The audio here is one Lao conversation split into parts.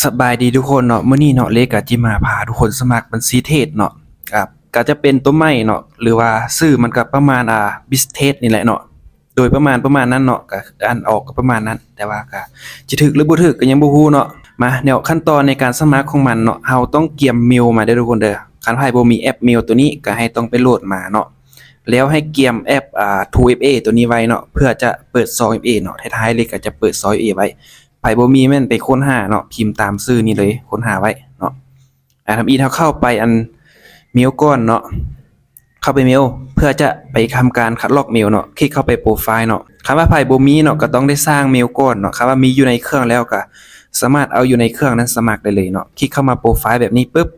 ສະບາຍດີທຸກຄົນເນາະ, ມື້ນີ້ເນາະ ເລກະຈະມາພາທຸກຄົນສະໝັກບັນຊີເທຣດເນາະ, ກະ ກະຈະເປັນໂຕໃໝ່ເນາະ ຫຼືວ່າຊື່ມັນກະປະມານ ອ່າ Business Trade ນີ້ແຫຼະເນາະ, ໂດຍປະມານ ປະມານນັ້ນເນາະ, ກະອ່ານອອກກະປະມານນັ້ນ, ແຕ່ວ່າກະຈະຖືກຫຼືບໍ່ຖືກກະຍັງບໍ່ຮູ້ເນາະ. ມາ ແນວຂັ້ນຕອນໃນການສະໝັກຂອງມັນເນາະ, ເຮົາຕ້ອງກຽມເມວມາເດີທຸກຄົນເດີ. ຄັນໃຜບໍ່ມີແອັບເມວໂຕນີ້ກະໃຫ້ຕ້ອງໄປໂຫຼດມາເນາະ, ແລ້ວໃຫ້ກຽມແອັບ ອ່າ Two F A ໂຕນີ້ໄວ້ເນາະ ເພື່ອຈະເປີດຊອງ F A ເນາະ, ທ້າຍໆເລກກະຈະເປີດຊອງ F A ໄວ້. ໃຜບໍ່ມີແມ່ນໄປຄົ້ນຫາເນາະ, ພິມຕາມຊື່ນີ້ເລີຍ, ຄົ້ນຫາໄວ້ເນາະ. ອາ ທຳອິດເຮົາເຂົ້າໄປອັນເມວກ່ອນເນາະ, ເຂົ້າໄປເມວ ເພື່ອຈະໄປທຳການຄັດລອກເມວເນາະ, ຄລິກເຂົ້າໄປໂປຣໄຟເນາະ. ຄັນວ່າໃຜບໍ່ມີເນາະ ກໍຕ້ອງໄດ້ສ້າງເມວກ່ອນເນາະ, ຄັນວ່າມີຢູ່ໃນເຄື່ອງແລ້ວກໍສາມາດເອົາຢູ່ໃນເຄື່ອງນັ້ນສະໝັກໄດ້ເລີຍເນາະ. ຄລິກເຂົ້າມາໂປຣໄຟແບບນີ້ປຶບ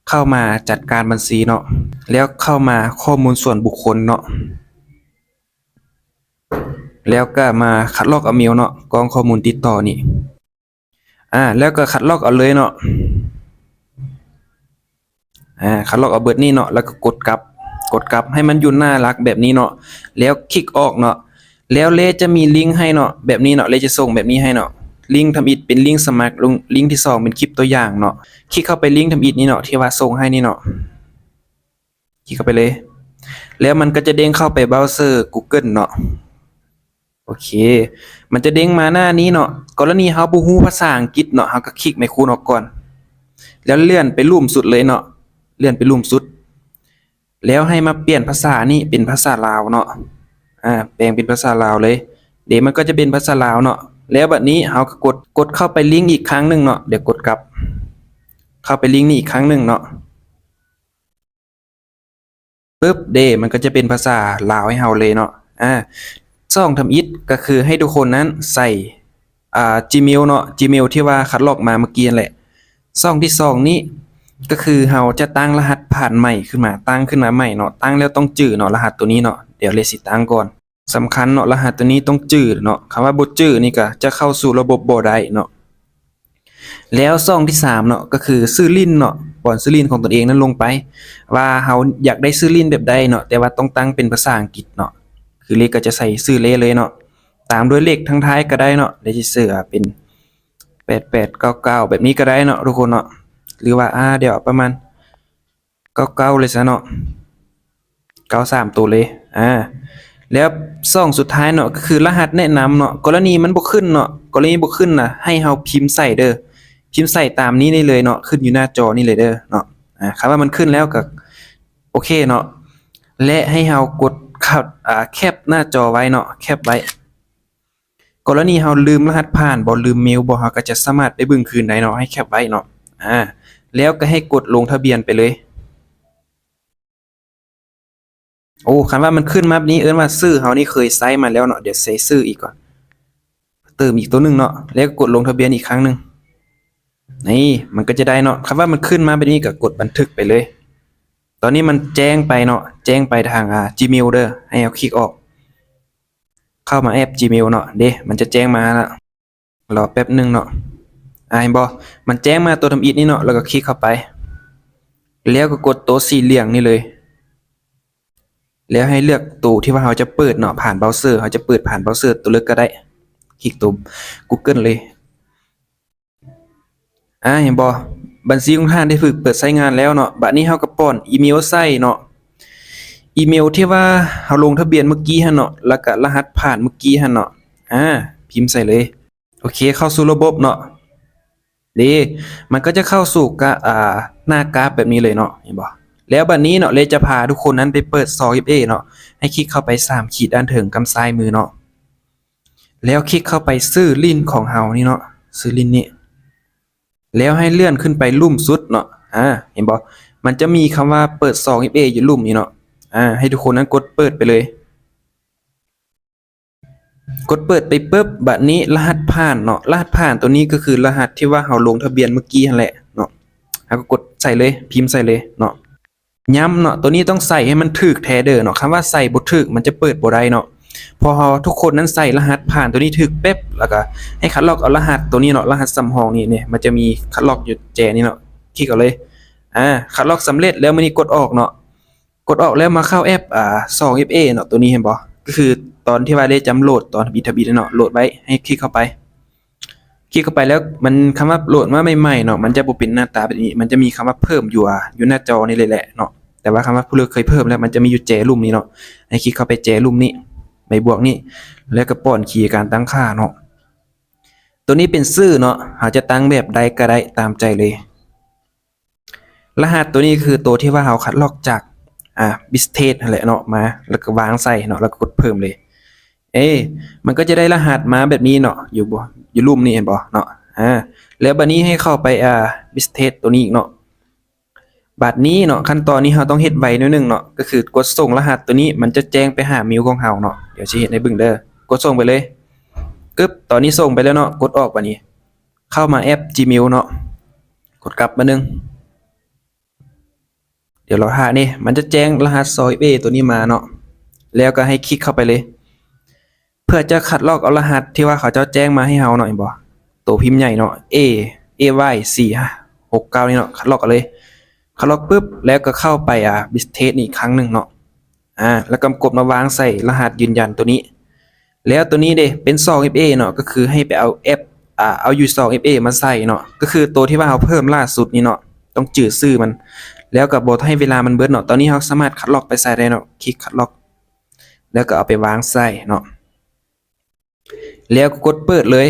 ເຂົ້າມາຈັດການບັນຊີເນາະ, ແລ້ວເຂົ້າມາຂໍ້ມູນສ່ວນບຸກຄົນເນາະ. ແລ້ວກະມາຄັດລອກເອົາເມວເນາະ, ກ່ອງຂໍ້ມູນຕິດຕໍ່ນີ້ ອາ ແລ້ວກະຄັດລອກເອົາເລີຍເນາະ, ອາ ຄັດລອກເອົາເບີດນີ້ເນາະ, ແລ້ວກະກົດກັບ ກົດກັບໃຫ້ມັນຢູ່ໜ້າຫຼັກແບບນີ້ເນາະ, ແລ້ວຄລິກອອກເນາະ, ແລ້ວເລຈະມີລິ້ງໃຫ້ເນາະ ແບບນີ້ເນາະ, ເລຈະສົ່ງແບບນີ້ໃຫ້ເນາະ. ລິ້ງທຳອິດເປັນລິ້ງສະໝັກ, ລິ້ງ ລິ້ງທີສອງເປັນຄຣິບໂຕຢ່າງເນາະ. ຄລິກເຂົ້າໄປລິ້ງທຳອິດນີ້ເນາະ ທີ່ວ່າສົ່ງໃຫ້ນີ້ເນາະ. ຄລິກເຂົ້າໄປເລີຍ ແລ້ວມັນກໍຈະເດ້ງເຂົ້າໄປເບຣາເຊີ Google ເນາະ. ໂອເຄ ມັນຈະເດ້ງມາໜ້ານີ້ເນາະ. ກໍລະນີເຮົາບໍ່ຮູ້ພາສາອັງກິດເນາະ ເຮົາກໍຄລິກໄມໂຄນອອກກ່ອນ ແລ້ວເລື່ອນໄປລຸ່ມສຸດເລີຍເນາະ, ເລື່ອນໄປລຸ່ມສຸດ ແລ້ວໃຫ້ມາປ່ຽນພາສານີ້ເປັນພາສາລາວເນາະ. ອາ ແປງເປັນພາສາລາວເລີຍ ເດ ມັນກໍຈະເປັນພາສາລາວເນາະ. ແລ້ວບັດນີ້ເຮົາກໍກົດ ກົດເຂົ້າໄປລິ້ງອີກຄັ້ງໜຶ່ງເນາະ, ດຽວກົດກັບ ເຂົ້າໄປລິ້ງນີ້ອີກຄັ້ງໜຶ່ງເນາະ. ປຶບ ເດ ມັນກໍຈະເປັນພາສາລາວໃຫ້ເຮົາເລີຍເນາະ. ອາ ຊ່ອງທຳອິດກໍຄືໃຫ້ທຸກຄົນນັ້ນໃສ່ ອ່າ Gmail ເນາະ, Gmail ທີ່ວ່າຄັດລອກມາເມື່ອກີ້ຫັ້ນແຫຼະ. ຊ່ອງທີສອງນີ້ກໍຄືເຮົາຈະຕັ້ງລະຫັດຜ່ານໃໝ່ຂຶ້ນມາ, ຕັ້ງຂຶ້ນມາໃໝ່ເນາະ, ຕັ້ງແລ້ວຕ້ອງຈື່ເນາະ ລະຫັດໂຕນີ້ເນາະ. ດຽວເລຊິຕັ້ງກ່ອນ, ສຳຄັນເນາະ, ລະຫັດໂຕນີ້ຕ້ອງຈື່ເນາະ, ຄຳວ່າບໍ່ຈື່ນີ້ກໍຈະເຂົ້າສູ່ລະບົບບໍ່ໄດ້ເນາະ. ແລ້ວຊ່ອງທີສາມເນາະ ກໍຄືຊື່ຫຼິ້ນເນາະ, ປ້ອນຊື່ຫຼິ້ນຂອງຕົນເອງນັ້ນລົງໄປ ວ່າເຮົາຢາກໄດ້ຊື່ຫຼິ້ນແບບໃດເນາະ, ແຕ່ວ່າຕ້ອງຕັ້ງເປັນພາສາອັງກິດເນາະ. ຄືເລກກໍຈະໃສ່ຊື່ເລເລີຍເນາະ, ຕາມດ້ວຍເລກທາງທ້າຍກໍໄດ້ເນາະ, ເລຈະໃສ່ເປັນແປດແປດເກົ້າເກົ້າແບບນີ້ກໍໄດ້ເນາະທຸກຄົນເນາະ, ຫຼືວ່າ ອາ ດຽວປະມານ ເກົ້າເກົ້າເລີຍຊະເນາະ, ເກົ້າສາມໂຕເລີຍ. ອາ ແລ້ວຊ່ອງສຸດທ້າຍເນາະ ກໍຄືລະຫັດແນະນຳເນາະ. ກໍລະນີມັນບໍ່ຂຶ້ນເນາະ, ກໍລະນີບໍ່ຂຶ້ນນະ ໃຫ້ເຮົາພິມໃສ່ເດີ, ພິມໃສ່ຕາມນີ້ໄດ້ເລີຍເນາະ, ຂຶ້ນຢູ່ໜ້າຈໍນີ້ເລີຍເດີເນາະ. ອາ ຄັນວ່າມັນຂຶ້ນແລ້ວກໍໂອເຄເນາະ, ແລະ ໃຫ້ເຮົາກົດ ອາ ແຄບໜ້າຈໍໄວ້ເນາະ, ແຄບໄວ້. ກໍລະນີເຮົາລືມລະຫັດຜ່ານບໍ ລືມເມວບໍ ເຮົາກໍຈະສາມາດໄປເບິ່ງຄືນໄດ້ເນາະ, ໃຫ້ແຄບໄວ້ເນາະ. ອາ ແລ້ວກໍໃຫ້ກົດລົງທະບຽນໄປເລີຍ. ໂອ້ ຄັນວ່າມັນຂຶ້ນມາແບບນີ້ ເອີ້ນວ່າຊື່ເຮົານີ້ເຄີຍໃຊ້ມາແລ້ວເນາະ. ດຽວໃສ່ຊື່ອີກກ່ອນ, ເຕີມອີກໂຕໜຶ່ງເນາະ, ແລ້ວກໍກົດລົງທະບຽນອີກຄັ້ງໜຶ່ງ. ນີ້ ມັນກໍຈະໄດ້ເນາະ. ຄັນວ່າມັນຂຶ້ນມາແບບນີ້ ກໍກົດບັນທຶກໄປເລີຍ. ຕອນນີ້ມັນແຈ້ງໄປເນາະ, ແຈ້ງໄປທາງ ອາ Gmail ເດີ, ໃຫ້ເຮົາຄລິກອອກ. ເຂົ້າມາແອັບ Gmail ເນາະ, ເດ ມັນຈະແຈ້ງມາລະ, ລໍແປັບໜຶ່ງເນາະ. ອາ ເຫັນບໍ່? ມັນແຈ້ງມາຕົວທຳອິດນີ້ເນາະ, ແລ້ວກໍຄລິກເຂົ້າໄປ ແລ້ວກໍກົດຕົວສີເຫຼືອງນີ້ເລີຍ, ແລ້ວໃຫ້ເລືອກໂຕທີ່ວ່າເຮົາຈະເປີດເນາະ, ຜ່ານເບຣາເຊີ ເຮົາຈະເປີດຜ່ານເບຣາເຊີ ຕົວເລືອກກໍໄດ້, ຄລິກຕົວ Google ເລີຍ. ອາ ເຫັນບໍ່? ບັນຊີຂອງທ່ານໄດ້ຖືກເປີດໃຊ້ງານແລ້ວເນາະ. ບາດນີ້ເຮົາກໍປ້ອນອີເມວໃສ່ເນາະ, ອີເມວທີ່ວ່າເຮົາລົງທະບຽນມື້ກີ້ຫັ້ນເນາະ, ແລ້ວກະລະຫັດຜ່ານມື້ກີ້ຫັ້ນເນາະ. ອາ ພິມໃສ່ເລີຍ. ໂອເຄ ເຂົ້າສູ່ລະບົບເນາະ. ເດ ມັນກໍຈະເຂົ້າສູ່ກະ ອາ ໜ້າກາບແບບນີ້ເລີຍເນາະ, ເຫັນບໍ່? ແລ້ວບາດນີ້ເນາະ ເລຈະພາທຸກຄົນນັ້ນໄປເປີດຊອງ ເອັຟເອ ເນາະ. ໃຫ້ຄລິກເຂົ້າໄປສາມຂີດດ້ານເທິງກຳຊ້າຍມືເນາະ. ແລ້ວຄລິກເຂົ້າໄປຊື່ຫຼິ້ນຂອງເຮົານີ້ເນາະ, ຊື່ຫຼິ້ນນີ້ ແລ້ວໃຫ້ເລື່ອນຂຶ້ນໄປລຸ່ມສຸດເນາະ. ອາ ເຫັນບໍ່? ມັນຈະມີຄຳວ່າເປີດຊອງ ເອັຟເອ ຢູ່ລຸ່ມນີ້ເນາະ. ອາ ໃຫ້ທຸກຄົນນັ້ນກົດເປີດໄປເລີຍ. ກົດເປີດໄປປຶບ ບາດນີ້ລະຫັດຜ່ານເນາະ, ລະຫັດຜ່ານຕົວນີ້ກໍຄືລະຫັດທີ່ວ່າເຮົາລົງທະບຽນມື້ກີ້ຫັ້ນແຫຼະເນາະ. ເຮົາກໍກົດໃສ່ເລີຍ, ພິມໃສ່ເລີຍເນາະ. ຢ້ຳເນາະ, ຕົວນີ້ຕ້ອງໃສ່ໃຫ້ມັນຖືກແທ້ເດີເນາະ, ຄັນວ່າໃສ່ບໍ່ຖືກມັນຈະເປີດບໍ່ໄດ້ເນາະ. ເພາະເຮົາທຸກຄົນນັ້ນໃສ່ລະຫັດຜ່ານຕົວນີ້ຖືກເປັບ, ແລ້ວກໍໃຫ້ຄັດລອກເອົາລະຫັດຕົວນີ້ເນາະ, ລະຫັດສຳຮອງນີ້, ນີ້ ມັນຈະມີຄັດລອກຢູ່ແຈນີ້ເນາະ, ຄລິກເອົາເລີຍ. ອາ ຄັດລອກສຳເລັດແລ້ວ ມື້ນີ້ກົດອອກເນາະ, ກົດອອກແລ້ວມາເຂົ້າແອັບ ອາ ຊອງ ເອັຟເອ ເນາະ, ຕົວນີ້ເຫັນບໍ່? ກໍຄືຕອນທີ່ວ່າໄດ້ຈຳໂຫຼດຕອນທຳອິດທຳອິດເນາະ, ໂຫຼດໄວ້, ໃຫ້ຄລິກເຂົ້າໄປ. ຄລິກເຂົ້າໄປແລ້ວ ມັນ ຄຳວ່າໂຫຼດມາໃໝ່ໆເນາະ ມັນຈະບໍ່ເປັນໜ້າຕາແບບນີ້ ມັນຈະມີຄຳວ່າເພີ່ມຢູ່ ອາ ຢູ່ໜ້າຈໍນີ້ເລີຍແຫຼະເນາະ. ແຕ່ວ່າຄຳວ່າຜູ້ເລືອກເຄີຍເພີ່ມແລ້ວ ມັນຈະມີຢູ່ແຈລຸ່ມນີ້ເນາະ ໃຫ້ຄລິກເຂົ້າໄປແຈລຸ່ມນີ້ ໃບບວກນີ້ ແລ້ວກໍປ້ອນຄີການຕັ້ງຄ່າເນາະ. ໂຕນີ້ເປັນຊື່ເນາະ ເຮົາຈະຕັ້ງແບບໃດກໍໄດ້ຕາມໃຈເລີຍ. ລະຫັດໂຕນີ້ຄືໂຕທີ່ວ່າເຮົາຄັດລອກຈາກ ອ່າ Business ຫັ້ນແຫຼະເນາະ ມາ ແລ້ວກໍວາງໃສ່ເນາະ ແລ້ວກໍກົດເພີ່ມເລີຍ. ເອ ມັນກໍຈະໄດ້ລະຫັດມາແບບນີ້ເນາະ ຢູ່ບໍ່ ຢູ່ລຸ່ມນີ້ເຫັນບໍ່ເນາະ. ອາ ແລ້ວບາດນີ້ໃຫ້ເຂົ້າໄປ ອ່າ Business ໂຕນີ້ອີກເນາະ. ບາດນີ້ເນາະ ຂັ້ນຕອນນີ້ເຮົາຕ້ອງເຮັດໄວໜ້ອຍໜຶ່ງເນາະ ກໍຄືກົດສົ່ງລະຫັດໂຕນີ້ ມັນຈະແຈ້ງໄປຫາເມວຂອງເຮົາເນາະ. ດຽວຊິເຮັດໃຫ້ເບິ່ງເດີ ກົດສົ່ງໄປເລີຍ. ກຶບ ຕອນນີ້ສົ່ງໄປແລ້ວເນາະ ກົດອອກບາດນີ້ ເຂົ້າມາແອັບ Gmail ເນາະ ກົດກັບບາດໜຶ່ງ. ດຽວລໍຖ້ານີ້ ມັນຈະແຈ້ງລະຫັດສອງເອັຟເອໂຕນີ້ມາເນາະ ແລ້ວກໍໃຫ້ຄລິກເຂົ້າໄປເລີຍ ເພື່ອຈະຄັດລອກເອົາລະຫັດທີ່ວ່າເຂົາເຈົ້າແຈ້ງມາໃຫ້ເຮົາເນາະ ເຫັນບໍ່ ໂຕພິມໃຫຍ່ເນາະ A A Y ສີ່ຫ້າຫົກເກົ້ານີ້ເນາະ ຄັດລອກເອົາເລີຍ. ຄັດລອກປຶບ ແລ້ວກໍເຂົ້າໄປ ອ່າ Business ນີ້ອີກຄັ້ງໜຶ່ງເນາະ ອາ ແລ້ວກໍກົດມາວາງໃສ່ລະຫັດຢືນຢັນໂຕນີ້. ແລ້ວໂຕນີ້ເດ ເປັນສອງເອັຟເອເນາະ ກໍຄືໃຫ້ໄປເອົາແອັບ ອ່າ ເອົາຢູ່ສອງເອັຟເອມາໃສ່ເນາະ ກໍຄືໂຕທີ່ວ່າເຮົາເພີ່ມລ່າສຸດນີ້ເນາະ ຕ້ອງຈື່ຊື່ມັນ ແລ້ວກໍບໍ່ໃຫ້ເວລາມັນເບິດເນາະ. ຕອນນີ້ເຮົາສາມາດຄັດລອກໄປໃສ່ໄດ້ເນາະ ຄລິກຄັດລອກ ແລ້ວກໍເອົາໄປວາງໃສ່ເນາະ ແລ້ວກໍກົດເປີດເລີຍ.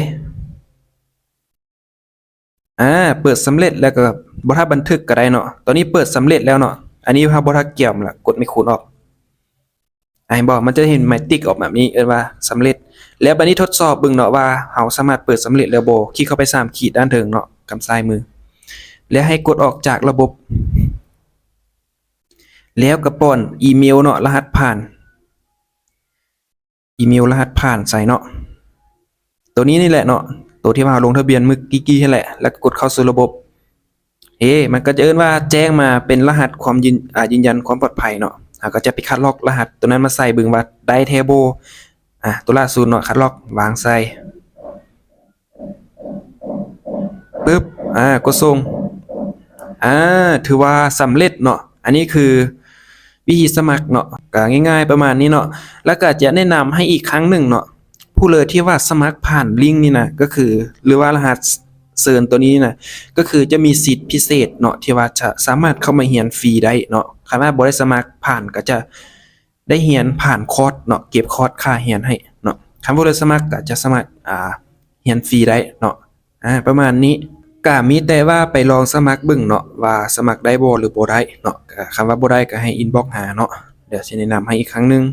ອາ ເປີດສຳເລັດ ແລ້ວກໍບໍ່ທັນບັນທຶກກໍໄດ້ເນາະ. ຕອນນີ້ເປີດສຳເລັດແລ້ວເນາະ ອັນນີ້ເຮົາບໍ່ທັນກຽມລະ ກົດໄມໂຄຣອອກ. ອາ ເຫັນບໍ່ ມັນຈະເຫັນໝາຍຕິກອອກແບບນີ້ ເອີ້ນວ່າສຳເລັດ. ແລ້ວບາດນີ້ທົດສອບເບິ່ງເນາະວ່າເຮົາສາມາດເປີດສຳເລັດແລ້ວບໍ່ ຄລິກເຂົ້າໄປສາມຂີດດ້ານເທິງເນາະ ກຳຊ້າຍມື ແລ້ວໃຫ້ກົດອອກຈາກລະບົບ ແລ້ວກໍປ້ອນອີເມວເນາະ ລະຫັດຜ່ານ ອີເມວລະຫັດຜ່ານໃສ່ເນາະ ໂຕນີ້ນີ້ແຫຼະເນາະ ໂຕທີ່ວ່າເຮົາລົງທະບຽນມື້ກີ້ໆຫັ້ນແຫຼະ ແລ້ວກໍກົດເຂົ້າສູ່ລະບົບ. ເອ ມັນກໍຈະເອີ້ນວ່າແຈ້ງມາເປັນລະຫັດຄວາມຢືນ ອ່າ ຢືນຢັນຄວາມປອດໄພເນາະ ເຮົາກໍຈະໄປຄັດລອກລະຫັດໂຕນັ້ນມາໃສ່ເບິ່ງວ່າໄດ້ແທ້ບໍ່. ອາ ໂຕລ່າສຸດເນາະ ຄັດລອກວາງໃສ່ ປຶບ ອາ ກົດສົ່ງ ອາ ຖືວ່າສຳເລັດເນາະ. ອັນນີ້ຄືວິທີສະໝັກເນາະ ກໍງ່າຍໆປະມານນີ້ເນາະ. ແລ້ວກໍຈະແນະນຳໃຫ້ອີກຄັ້ງໜຶ່ງເນາະ ຜູ້ເລີຍທີ່ວ່າສະໝັກຜ່ານລິ້ງນີ້ນະ ກໍຄື ຫຼືວ່າລະຫັດເຊີນໂຕນີ້ນະ ກໍຄືຈະມີສິດພິເສດເນາະ ທີ່ວ່າຈະສາມາດເຂົ້າມາຮຽນຟຣີໄດ້ເນາະ. ຄັນວ່າບໍ່ໄດ້ສະໝັກຜ່ານ ກໍຈະ ໄດ້ຮຽນຜ່ານຄອດເນາະ ເກັບຄອດຄ່າຮຽນໃຫ້ເນາະ. ຄັນຜູ້ໃດສະໝັກກໍຈະສາມາດ ອ່າ ຮຽນຟຣີໄດ້ເນາະ ອາ ປະມານນີ້. ກະມີແຕ່ວ່າໄປລອງສະໝັກເບິ່ງເນາະ ວ່າສະໝັກໄດ້ບໍ່ ຫຼືບໍ່ໄດ້ເນາະ. ກະຄັນວ່າບໍ່ໄດ້ກໍໃຫ້ອິນບັອກຫາເນາະ ດຽວຊິແນະນຳໃຫ້ອີກຄັ້ງໜຶ່ງ.